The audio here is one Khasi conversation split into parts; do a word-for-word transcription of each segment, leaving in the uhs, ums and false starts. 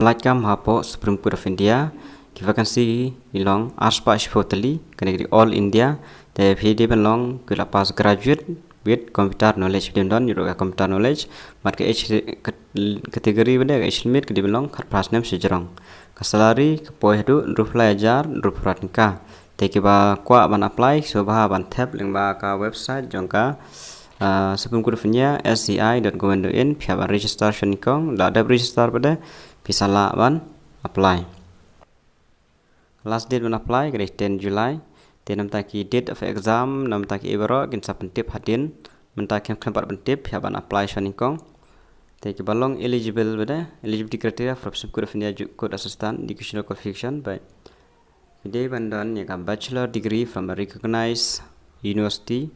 Lait kam hapoh Supreme Court of India, ki vacancy ki long arspah shiphew tylli, kane ka dei all India, te phi dei ban long ki la pass graduate with computer knowledge, phi dei ban don ïa ka computer knowledge, bad ka age category bad ka age limit ka dei ban long khatphra snem shajrong. Ka salary ka poi haduh hynriewphew lai hajar hynriewphew phra tyngka. Te kiba kwah ban apply, sngewbha ban thep lyngba ka website jong ka Supreme Court of India, S C I dot government dot in, phi hap ban register shwa nyngkong, la dep register bad phi sa lah ban apply. Last date ban apply ka dei ten July. Te namta ki date of exam, namta ki baroh kin sa pyntip hadien. Mynta khlem pat pyntip, phi hap ban apply shwa nyngkong. Te kiba long eligible bad eligibility criteria for Supreme Court of India Court Assistant, educational qualification bad phi dei ban don ïa ka bachelor degree from a recognized university.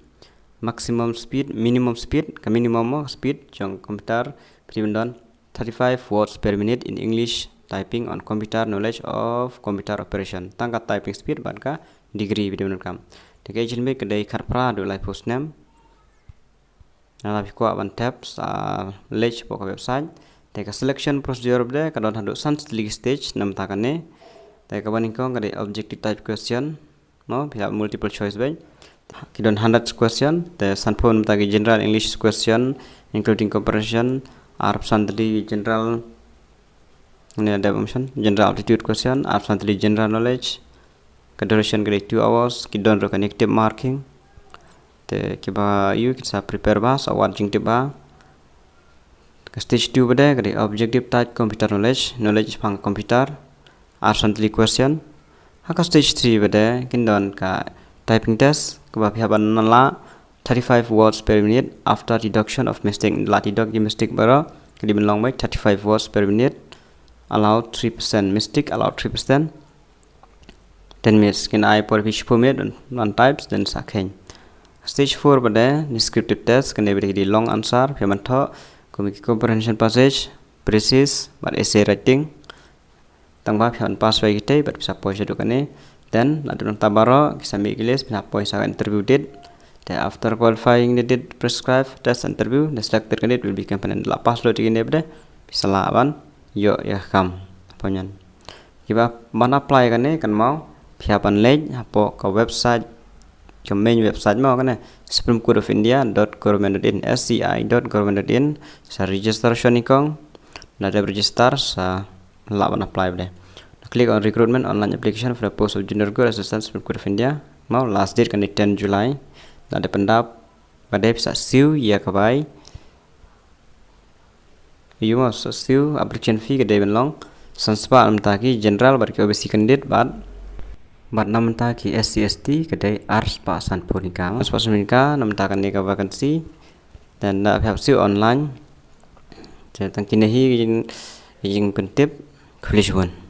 Maximum speed, minimum speed, ka minimum mo speed jong computer, phi dei ban don thirty-five words per minute in English typing on computer, knowledge of computer operation. Tang ka typing speed bad ka degree phi dei ban don kam. Te ka age limit ka dei khatphra haduh laiphew snem. Lada phi kwah ban thep, sa leit hapoh ka website. Te ka selection procedure bad ka don haduh san tylli ki stage namta kane. Te kaba nyngkong ka dei objective type question. Mo, phi hap multiple choice bad ki don hundred question. Te sanphew namta ki general English question, including comprehension, arphew san tylli general, ne da option, general aptitude question, arphew san tylli general knowledge. Ka duration ka dei two hours, ki don ruh ka negative marking. Te kiba ïoh kin sa prepare bha, sa wad jingtip bha. Ka stage two bad ka dei objective type computer knowledge, knowledge shaphang computer, arphew san tylli question. Ha ka stage three bad kin don ka typing test, kaba phi hap ban lah thirty-five words per minute after deduction of mistake. La deduct ïa mistake baroh, ka dei ban long bad thirty-five words per minute, allow three percent mistake, allow three percent. Ten minutes, kin ai por phi shiphew minute ban type, then sa kheiñ. Stage four bad descriptive test, kane bad ki dei long answer, phi hap ban thoh kum ki comprehension passage, precise bad essay writing. Tang ba phi hap ban pass wei kitei bad phi sa poi shaduh kane. Then la dep nangta baroh ki sa mih ki list, phi hap poi sa ka interview date. Te after qualifying the date prescribed, test, interview, the selected candidate will be component. La pass lut ïa kine bad phi sa lah ban ïoh ïa ka kam appointment. Kiba ban apply kane kan mo, phi hap ban leit hapoh ka website, ka main website mo kane, Supreme Court of India dot government dot in, S C I dot government dot in, sa register shwa nyngkong. La dep register sa lah ban apply bad. Click on recruitment online application for the post of Junior Court Assistant, Supreme Court of India. Mo, last date kane ten July. La dep pyndap bad phi sa siew ïa ka bai. Ïa mo, sa siew application fee ka dei ban long san spah namta ki general bad ki O B C candidate bad, bad namta ki S C S T ka dei arspah sanphew tyngka. Arspah sanphew tyngka namta kane ka vacancy. Then da phi hap siew online. Te tang kine hi ki jing, ki jingpyntip. Khublei shibun.